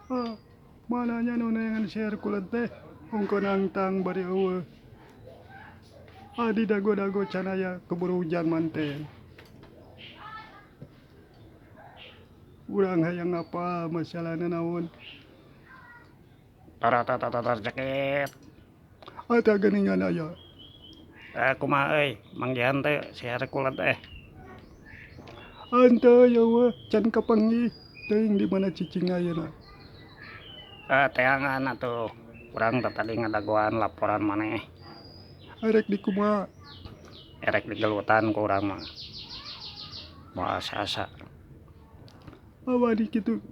Ah, mana nya nu neangan si Hercules teh ongko nangtang bari eueuh. Ah, di dago-dago can aya keburu hujan manten. Urang hayang ngapal masalahna naon. Taratatatata cekit. Ata geuningan aya. Eh, kumaha euy, manggihan teh si Hercules teh? Henteu eueuh, can kapanggih. Teuing di mana cicing ayeuna. Eh, teangan atuh. Urang teh tadi ngadagoan laporan maneh. Erek di kumaha? Erek digelutan ku urang mah. Moal asa-asa. Ah, wani kitu.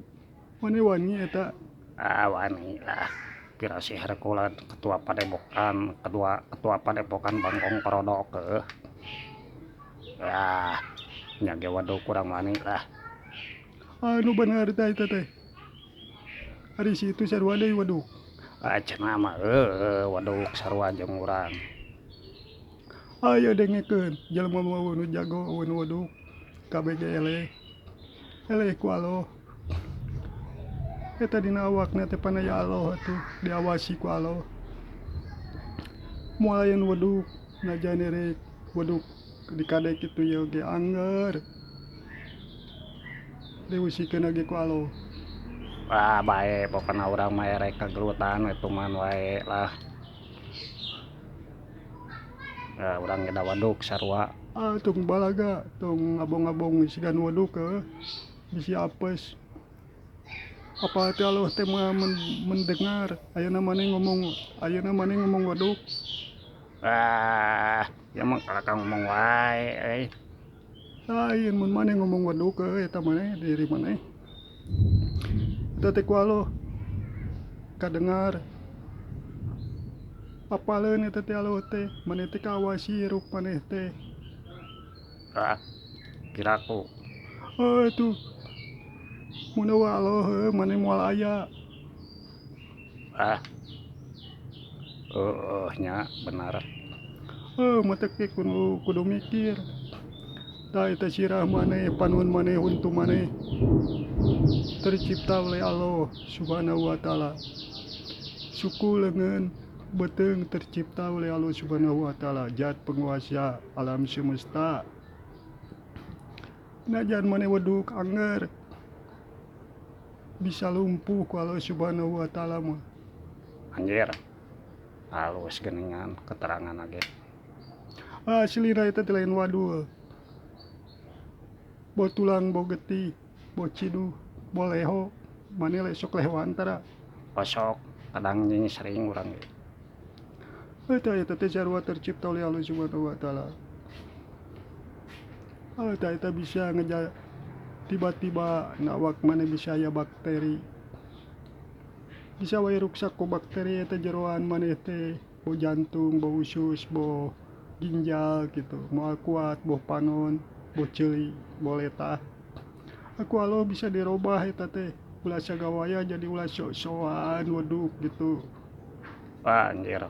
Mane wani eta? Ah, wani lah. Pira si Hercules ketua padepokan, kedua ketua padepokan Bangkong Korodok heuh. Ah, nya ge waduh kurang wani lah. Anu bener tah eta teh. Ari si itu sarua deui waduk. Ah, cenah mah heueuh waduk sarua jeung urang. Ayo dengekeun jelema mah nu jago eueuh nu waduk. Kabeh ge eleh. Eleh ku Allah. Eta dina awakna teh pan aya Allah atuh diawasi ku Allah. Moal aya nu waduk najan erek waduk dikadek kitu ieu ge angger. Diusikeun ge ku Allah. Ah, bae pokona urang mah erek kagelutan we tuman wae lah. Ah, urang ge da waduk sarua. Ah, tong balaga, tong ngabong-ngabong sigan waduk heuh. Bisi apes. Apa teh Allah teh mah mendengar ayeuna maneh ngomong, ayeuna maneh ngomong waduk. Ah, ya mah kalakah ngomong wae euy. Lain mun maneh ngomong waduk heuh eta maneh diri maneh. Eta teh ku Allah kadengar. Apaleun eta teh Allah teh, maneh teh kaawasi hirup maneh teh. Ah, kiraku. Oh tuh. Mun eueuh Allah heuh maneh moal aya. Ah. Heueuh nya benar. Heuh matak ge kudu mikir. Tah eta sirah maneh, panon maneh, huntu maneh tercipta oleh Allah Subhanahu wa taala. Suku leungeun beuteung tercipta oleh Allah Subhanahu wa taala, zat penguasa alam semesta. Najan maneh weduk angger bisa lumpuh ku Allah Subhanahu wa taala mah. Anjir. Halus geuningan keterangan ge. Aslina eta teh lain wadul. Bo tulang, bo getih, bo ciduh, bo leho. Maneh sok lehoan tara? Osok, kadang jeung sering urang ge. Eta eta teh sarua tercipta oleh Allah Subhanahu wa taala. Eta eta bisa ngeja tiba-tiba na awak maneh bisa aya bakteri. Bisa wae ruksak ku bakteri eta jeroan maneh teh, bo jantung, bo usus, bo ginjal gitu. Moal kuat, bo panon, bo ceuli, bo letah. Aku Allah bisa dirobah eta teh. Ulah sagawaya jadi ulah sok-sokan weduk gitu. Wah anjir.